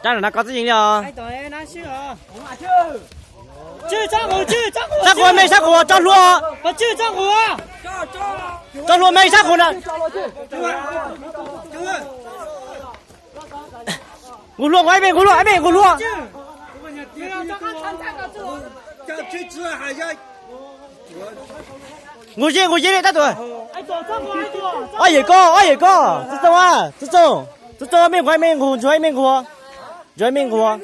Rab no na koj txib yeej li os. Sab qhua mej sab qhua tso hlua. Tso hlua mej sab qhua na. Nqus hlua nqus mej nqus hlua mej nqus hlua. Nqus ze nqus ze li tab tom. Ob yawm koj ob yawm koj txooj txooj txooj txooj mej nqus mej nqus ntsuag mej nqus. Ntsuag mej nqus.